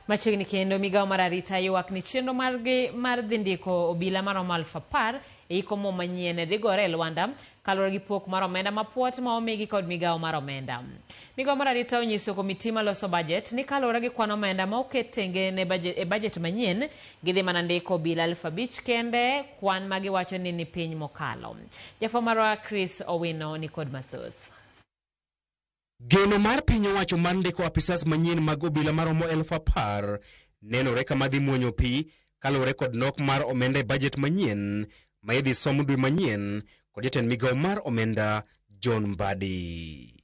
Machiegni kendo migawo mar arita ywak ni chenro margi mar dhi ndiko obila maromo 10,000 e iko mo manyien dhi gore e lwanda kaluwore gi pok mar omenda mapuot ma omigi kod migawo mar omenda. Migawo mar arita onyiso komiti maloso bajet ni kaluwore gi kwan omenda ma oket tenge ne bajet, e bajet manyien gidhi mana ndiko obila 5,000 kende kwan ma giwacho ni ni piny mokalo. Jafwambo marwa Chris Owino ni kod mathoth. Geno mar piny owacho mar ndiko apisas manyien mag obila maromo 10,000 nenore kama dhi muonyo pi kaluwore kod nok mar omenda e bajet manyien ma idhi som dwe manyien kod jatend migawo mar omenda John Mbadi.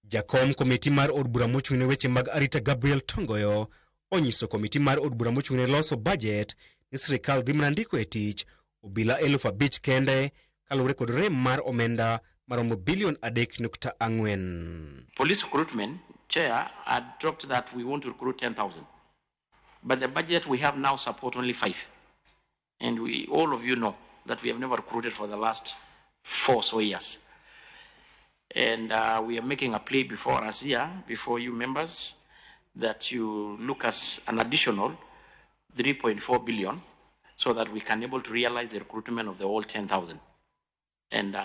Jakom komiti mar od bura mochung' ne weche mag arita Gabriel Tongoyo onyiso komiti mar od bura mochung' ne loso bajet ni sirikal dhi mana ndiko e tich obila 5,000 kende kaluwore kod rem mar omenda maromo bilion 3.4. Police recruitment, Chair, had dropped that we want to recruit 10,000. But the budget we have now support only 5. And we, all of you know that we have never recruited for the last 4 so years. And we are making a plea before us here, before you members, that you look as an additional 3.4 billion so that we can able to realize the recruitment of the whole 10,000. And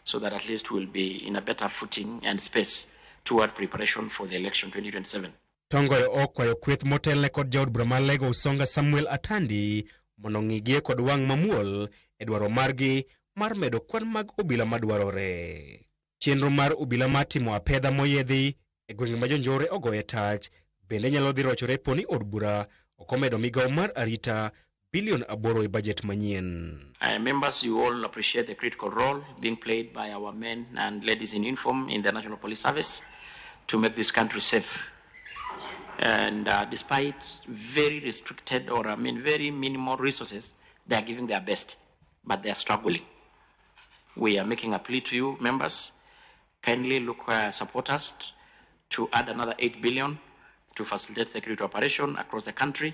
so that at least we'll be in a better footing and space toward preparation for the election 2027. Tongoyo okwayo kweth motelne kod jaod bura mar Lego Usonga Samuel Atandi mondo ong'igie kod wang' mamuol e dwaro margi mar medo kwan mag obila madwarore. Chenro mar obila mar timo apedha moyiedhi e gwenge ma jonjore ogoye tach bende nyalo dhi rochore poni od bura ok omedo migawo mar arita bilion 8 e bajet manyien. Members, you all appreciate the critical role being played by our men and ladies in uniform in the National Police Service to make this country safe. And despite very restricted or I mean very minimal resources, they are giving their best, but they are struggling. We are making a plea to you, members, kindly support us to add another 8 billion to facilitate security operation across the country.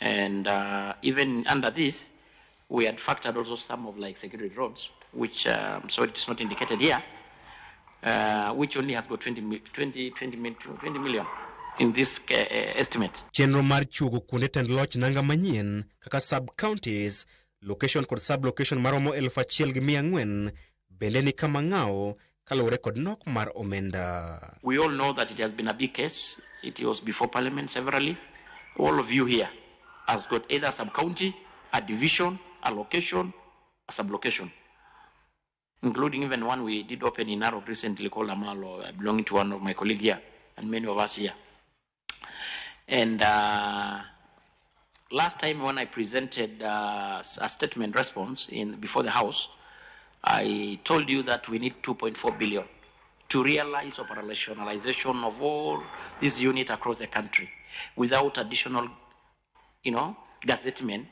And even under this, we had factored also some of security roads, which, so it's not indicated here, which only has got 20 million in this estimate. Chenro mar chuogo kuonde tend loch nanga manyien kaka sub-counties, location kod sub-location maromo 1,400 bende ni kama ng'awo kaluwore kod nok mar omenda. We all know that it has been a big case. It was before Parliament severally. All of you here has got either a sub-county, a division, a location, a sub-location, including even one we did open in Narok recently called Amalo, belonging to one of my colleagues here, and many of us here. And last time when I presented a statement response in before the House, I told you that we need 2.4 billion to realize operationalization of all these units across the country without additional gazettement.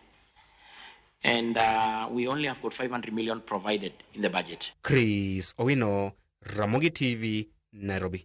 And we only have got 500 million provided in the budget. Chris Owino, Ramogi TV, Nairobi.